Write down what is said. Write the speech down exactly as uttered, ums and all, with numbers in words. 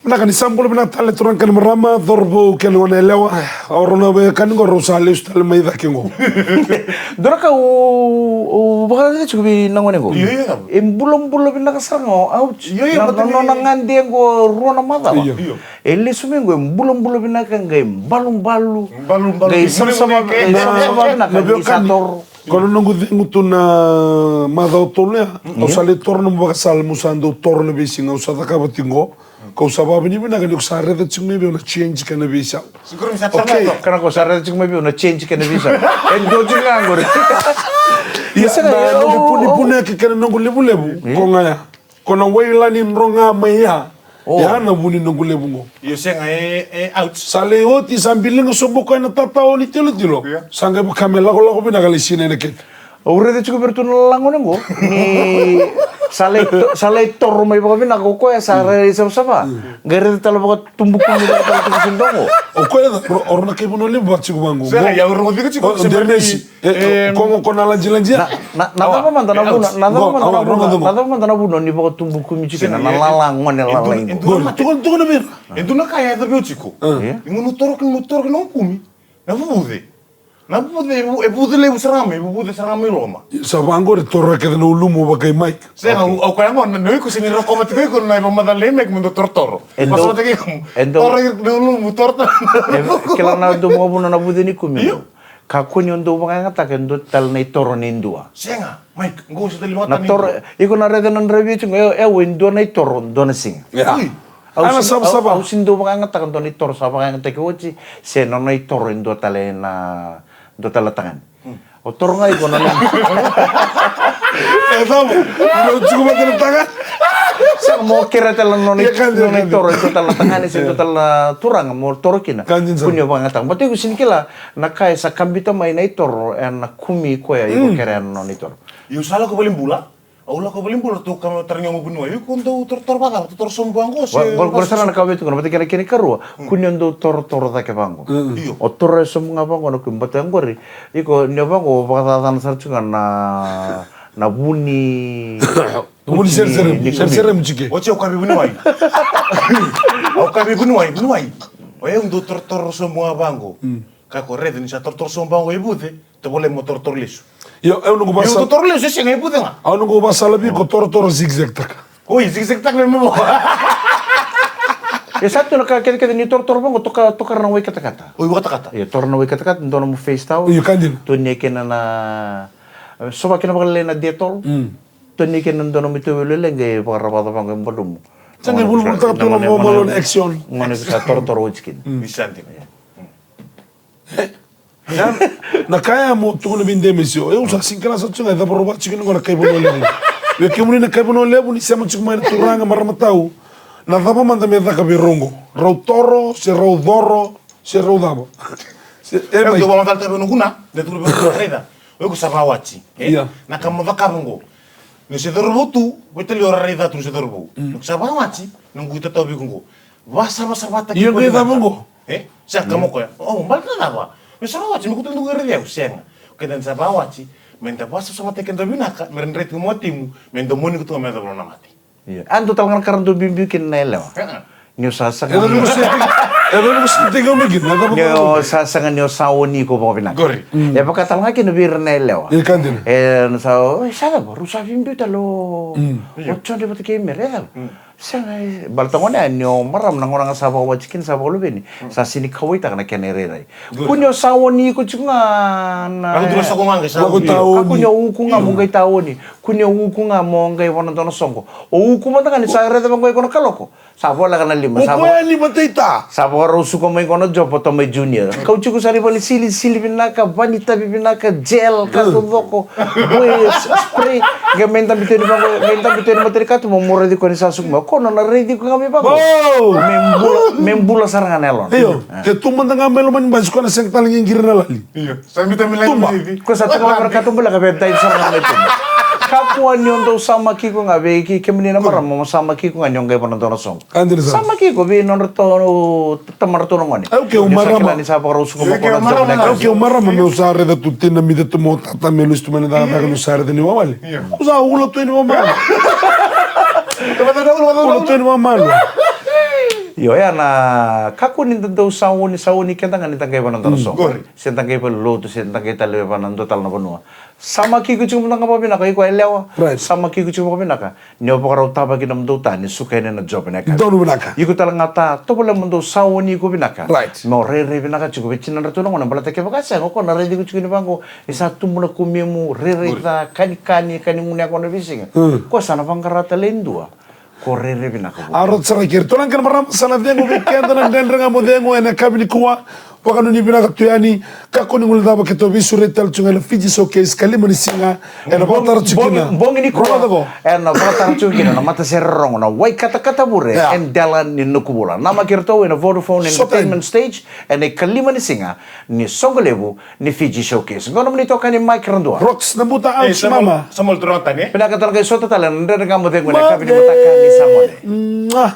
Vinaka, ni sa bula vinaka tale turaga kei na marama, cauravou kei na goneyalewa. Au rau na veiwekani qo rau sa lesu tale mai cake qo. Dua na ka au, au vakaraica tiko vei na gone qo. Io, io. E bulabula vinaka sara ga o Ouch. Io, io, na, na nona gade qo rua na macawa. Io. Io. E lesu mai qo e bulabula vinaka, qai balubalu. Balubalu. Qai savasava, qai savasava vinaka, ni sa toro. Ko na noqu cegu tu na macawa tolu ya, au sa lai toro na nomu vakasala, mo sa dau toro na veisiga, au sa cakava tiko qo. Kau sa vakavinavinaka ni ko sa raica tiko mai vei au na change kei na veisau. Okay. Kana ko sa raica tiko mai vei au na change kei na veisau. E dua tiko ga qori. Ia, na noqu punipuni eke kei na noqu levulevu, ko ga ya. Ko na waila ni dro ga mai ya. Ya na vu ni noqu levu qo. Io, sega, e, e, Ouch. Sa lai oti, sa biliga sobu koya na tatao ni tilotilo. Sa qai vaka me lakolako vinaka lai sinai na kete. Au raica tiko vei iratou na lagone qo ni sa lai to-, sa lai toro mai vakavinaka o koya, sa rai savasava. Qai raica tale vakatubu kumi vaka tale tiko si dogo. O koya, o rau na kai Vanua Levu vaka tiko vaqo. Sega, ia au rogo tiko tiko. O, se Denesi. E, e, ko, ko na lajilaji. Na, na, na cava mada na vuna, na cava mada na vuna, na cava mada na vuna ni vakatubu kumi tiko kina na lala gone lalai. Tukuna, tukuna vei ira. E dua na ka e yaco vei au tiko. Ia. Ni gauna au toro kina, au toro kina au kumi. Na vuvuce. Na vuvuce, e vu-, e vuvuce levu sara ga mai, e vuvuce sara ga mai loma. Sa vaqori toro kece na ulumu vakai Mike. Sega, au, au kaya gona, na iko se ni rokova tiko iko na ivakamacala nei Mike me dau torotoro. E dau, e dau. Toro na ulumu, torotoro. E, kila na dau vakavuna na vuce ni kumi. Io. Kakua ni o dau vakayagataka e dua tale na itoro ni dua. Sega, Mike, qo se tali vata na toro, iko na raica na draivi oti qo, e, e, e dua na itoro, dua na siga. Ia. Ui. Au si, au, au si dau vakayagataka dua na itoro sa vakayagataki oti, se nona itoro e dua tale na, dua tale na tagane. O toro ga iko na nona. E cava? Iko tiko vata na tagane? Sega, mo kerea tale na nona, nona itoro e dua tale na tagane se dua tale na turaga mo toro kina. Kua ni o vakayagataka. Baleta iko sega ni kila na ka e sa kabita mai na itoro ena kumi koya iko kerea na nona itoro. Io, sa lako valenibula. Au lako valenibula, ratou kaya, tarogi au mai vuniwai, iko dau torotoro vacava, torotoro sobu vaqo se? Qo, qo sara na ka au via tukuna, vata kei na kena ikarua, kua ni o dau torotoro cake vaqo. Io. O toro e sobu ga vaqo na kumi, baleta qori, iko ni o vaqo, vakacacana sara tiko ga na, na vu ni, vu ni sereseremu, sereseremu tiko. Oti au kaya vei vuniwai. Au kaya vei vuniwai, vuniwai. O yau dau torotoro sobu ga vaqo. Ka ko raica ni sa torotoro sobu vaqo e vuce. Tovolea mo torotoro lesu. Io, au noqu vakasala. Io, torotoro lesu, e sega, e vuce ga. Au noqu vakasala vei iko, torotoro zigzag taka. Oi, zigzag taka me mo. E sa tu na ka kecekece ni torotoro vaqo, toka, toka na wai katakata. Oi, wai katakata. Io, toro na wai katakata, dua nomu face towel. Io, ka dina. Tonia kina na, sova kina vakalailai na Dettol. Mm. Tonia kina dua nomu itovo lele, qai vakaravaca vaqo e balumu. Sa qai vuluvulataka tu na mamalu na action. Gone sa torotoro oti kina. Mm. Ni sa dina. Io. Na ka ya mo tukuna vei Demesi, o yau sa sega ni kila sara tu ga e cava rau vaka tiko kina qo na kai Vanua Levu. Vei kemuni na kai Vanua Levu ni sema tiko mai na turaga, marama tau. Na cava mada me caka vei rau qo? Rau toro, se rau coro, se rau cava? Se, e mai. Dou vakamatata vei noqu na, de tukuna vei noqu raica. O iko sa vakawati, e? Ia. Na ka mo cakava qo. Ni se cauravou tu, veitalia o raica tu ni se cauravou. Mm. Ni sa vakawati, noqu itatau vei iko qo. Vakasavasavataki. Io, qai cava qo? E? Sa kaya mai o koya. O, baleta na cava? Me sa vakawati, me keitou dau raici au, sega. Keda ni sa vakawati, meda vakasavasavataki keda vinaka, me ra drai tiko mai watimu, me domoni koto me yacova na mate. Io. A dua tale ga na ka ra dau biubiu kina na yalewa. Ni o sa saga. E dua ni o sa saga ni o sa oni iko vakavinaka. Qori. E vaka tale ga kina vei ira na yalewa. E na sa, o, e sa cava, rau sa biubiu tale o Jone vata kei Mere, e cava? Sega, e, baleta gona ya ni o marama na gauna ga sa vakawati kina sa vakaluveni, sa sega ni kauwaitaka na kena irairai. Kua ni o sa oni iko tiko ga na, kakua ni o uku ga mo qai taoni. Kua ni o uku ga mo qai vua na dua na soqo. O uku mada ga ni sa raica vaqo iko na kaloko. Sa voleka na lima, sa vakarau suka mai iko na job o Tomai Junior. Kau tiko sara i vale sili, sili vinaka, vanitavi vinaka, gel, ka taucoko. Boy, s-, spray. Qai mai dabe tu yani vaqo, mai dabe tu yani matanikatuba, mo raici koya ni sa suka mai. Ko nona raici iko ga mai vaqo. Me bula, me bula sara ga na yalona. Io, ke tu mada ga mai loma ni basi, ko na sega tale ni qiri na lali. Io, sa mita milai. Ko sa tu ga mai na katuba leka, via dive sara ga mai tu. Kakua ni o dau samaki iko ga vei kemuni na marama, mo samaki iko ga ni o qai vua na dua na soqo. Samaki iko vei nodratou, tamadratou na gone. Au keu marama. Ni sa vakarau suka mai ko na dua na. Au keu marama, meu sa raica tu tina, mita tu mai o tata, meu lesu tu mai na cakacaka, meu sa raica ni wawale. Au sa ula tu yani vakamalua. Ula tu yani vakamalua. Io, ya na kakua ni da dau sauni, sauni keda ga ni da qai va na dua na soqo. Qori. Se da qai va lotu, se da qai tale va na dua tale na vanua. Sa makiko tiko mada ga vakavinaka, iko yalewa. Right. Sa makiko tiko vakavinaka. Ni o vakarautaka kina mo dou ta, ni suka yani na job na yakavi. Donu vinaka. Iko tale ga ta, tovolea mo dou sauni iko vinaka. Right. Mo rairai vinaka tiko vei tinadratou na gone, baleta kevaka sega, o koya na raici iko tiko ni vaqo, ni sa tubu na kumemu, rairai ca, kanikani, kani gunu yaqona veisiga. Mm. Koya sa na vaqara tale e dua. Ko rairai vinaka vua. A rauta sara kei iratou na kena marama, sa na cegu vei keda na Dredre Ga Mo Cegu ena yakavi nikua. Vakanuinui vinaka tu yani, kakua ni guilecava keitou veisureti tale tu ga ena Fiji Showcase, ka lima ni siga, ena vakatara tiko kina. Bogi, bogi nikua, ena vakatara tiko kina na matasere rorogo na Waikatakata Vure, yeah, e dela ni Nakuvula. Namaki iratou ena Vodafone Entertainment Stage, ena ikalima ni siga ni soqo levu ni Fiji Showcase. Qo nomuni itokani Mike Radua. Rocks na buta, ouch mama. Samuel Turotani. Vinaka tale qai sota tale na Dredre Ga Mo Cegu ena yakavi ni mataka ni Samoa. Mwah.